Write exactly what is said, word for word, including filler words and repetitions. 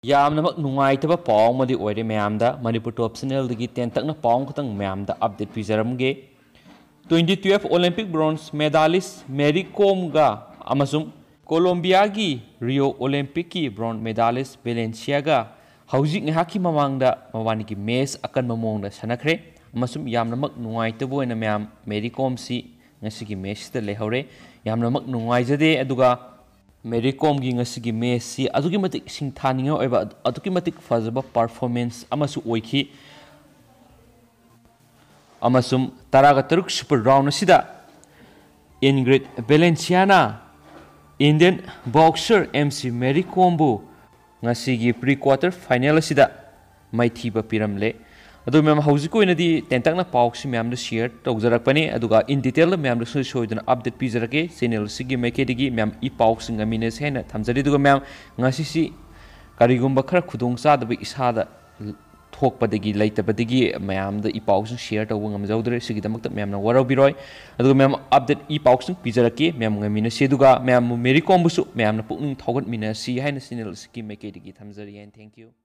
ꯌꯥꯝꯅꯃꯛ ꯅꯨꯡꯉꯥꯏꯇꯕ ꯄꯥꯎ ꯑꯃꯗꯤ ꯑꯣꯏꯔꯦ ꯃꯌꯥꯝꯗ꯫ ꯃꯅꯤꯄꯨꯔ ꯇꯣꯞ ꯆꯦꯅꯦꯜꯗꯒꯤ ꯇꯦꯟꯇꯛꯅ ꯄꯥꯎ ꯑꯃꯈꯛꯇꯪ ꯃꯌꯥꯝꯗ ꯑꯞꯗꯦꯠ ꯄꯤꯖꯔꯝꯒꯦ꯫ Twenty twelve Olympic bronze medalist Mary ꯀꯣꯝꯒ ꯑꯃꯁꯨꯡ ꯀꯣꯂꯣꯝꯕꯤꯌꯥꯒꯤ ꯔꯤꯑꯣ ꯑꯣꯂꯦꯝꯄꯤꯛꯀꯤ bronze medalist ꯕꯦꯂꯦꯟꯁꯤꯌꯥꯒ ꯍꯧꯖꯤꯛ ꯉꯥꯏꯍꯥꯛꯀꯤ ꯃꯃꯥꯡꯗ ꯃꯕꯥꯅꯤꯒꯤ ꯃꯦꯆ ꯑꯀꯟꯕ ꯃꯑꯣꯡꯗ ꯁꯥꯟꯅꯈ꯭ꯔꯦ ꯑꯃꯁꯨꯡ ꯌꯥꯝꯅꯃꯛ ꯅꯨꯡꯉꯥꯏꯇꯕ ꯑꯣꯏꯅ ꯃꯌꯥꯝ ꯃꯦꯔꯤ ꯀꯣꯝꯁꯤ ꯉꯁꯤꯒꯤ ꯃꯦꯆꯁꯤꯗ ꯂꯩꯍꯧꯔꯦ꯫ ꯌꯥꯝꯅꯃꯛ ꯅꯨꯡꯉꯥꯏꯖꯗꯦ꯫ ꯑꯗꯨꯒ ꯃꯦꯔꯤ ꯀꯣꯝꯒꯤ ꯉꯁꯤꯒꯤ ꯃꯦꯆꯁꯤ ꯑꯗꯨꯛꯀꯤ ꯃꯇꯤꯛ ꯁꯤꯡꯊꯥꯅꯤꯡꯉꯥꯏ ꯑꯣꯏꯕ, ꯑꯗꯨꯛꯀꯤ ꯃꯇꯤꯛ ꯐꯖꯕ performance ꯑꯃꯁꯨ ꯑꯣꯏꯈꯤ꯫ ꯑꯃꯁꯨꯡ ꯇꯔꯥꯒ ꯇꯔꯨꯛ ꯁꯨꯕ round ꯑꯁꯤꯗ ꯏꯟꯒ꯭ꯔꯤꯠ ꯕꯦꯂꯦꯟꯁꯤꯌꯥꯅ Indian boxer M C Mary ꯀꯣꯝꯕꯨ ꯉꯁꯤꯒꯤ pre quarter final ꯑꯁꯤꯗ ꯃꯥꯏꯊꯤꯕ ꯄꯤꯔꯝꯂꯦ꯫ ꯑꯗꯨ ꯃꯌꯥꯝ, ꯍꯧꯖꯤꯛꯀꯤ ꯑꯣꯏꯅꯗꯤ ꯇꯦꯟꯇꯛꯅ ꯄꯥꯎꯁꯤ ꯃꯌꯥꯝꯗ share ꯇꯧꯖꯔꯛꯄꯅꯤ, ꯑꯗꯨꯒ in detail ꯗ ꯃꯌꯥꯝꯗ ꯁꯣꯏ ꯁꯣꯏꯗꯅ ꯑꯞꯗꯦꯠ ꯄꯤꯖꯔꯛꯀꯦ꯫ ꯆꯦꯅꯦꯜ ꯑꯁꯤꯒꯤ ꯃꯥꯏꯀꯩꯗꯒꯤ ꯃꯌꯥꯝ ꯏ ꯄꯥꯎꯁꯤꯡ ꯉꯥꯏꯃꯤꯟꯅꯁꯤ ꯍꯥꯏꯅ ꯊꯝꯖꯔꯤ꯫ ꯑꯗꯨꯒ ꯃꯌꯥꯝ, ꯉꯁꯤꯁꯤ ꯀꯔꯤꯒꯨꯝꯕ ꯈꯔ ꯈꯨꯗꯣꯡ ꯆꯥꯗꯕ ꯏꯁꯥꯗ ꯊꯣꯛꯄꯗꯒꯤ, ꯂꯩꯇꯕꯗꯒꯤ ꯃꯌꯥꯝꯗ ꯏ ꯄꯥꯎꯁꯤꯡ share ꯇꯧꯕ ꯉꯝꯖꯍꯧꯗ꯭ꯔꯦ꯫ ꯁꯤꯒꯤꯗꯃꯛꯇ ꯃꯌꯥꯝꯅ ꯋꯥꯔꯧꯕꯤꯔꯣꯏ꯫ ꯑꯗꯨꯒ ꯃꯌꯥꯝ, ꯑꯞꯗꯦꯠ ꯏ ꯄꯥꯎꯁꯤꯡ ꯄꯤꯖꯔꯛꯀꯦ꯫ ꯃꯌꯥꯝ ꯉꯥꯏꯃꯤꯟꯅꯁꯤ꯫ ꯑꯗꯨꯒ ꯃꯌꯥꯝ ꯃꯦꯔꯤ ꯀꯣꯝꯕꯨꯁꯨ ꯃꯌꯥꯝꯅ ꯄꯨꯛꯅꯤꯡ ꯊꯧꯒꯠꯃꯤꯟꯅꯁꯤ ꯍꯥꯏꯅ ꯆꯦꯅꯦꯜ ꯑꯁꯤꯒꯤ ꯃꯥꯏꯀꯩꯗꯒꯤ ꯊꯝꯖꯔꯤ꯫ And thank you꯫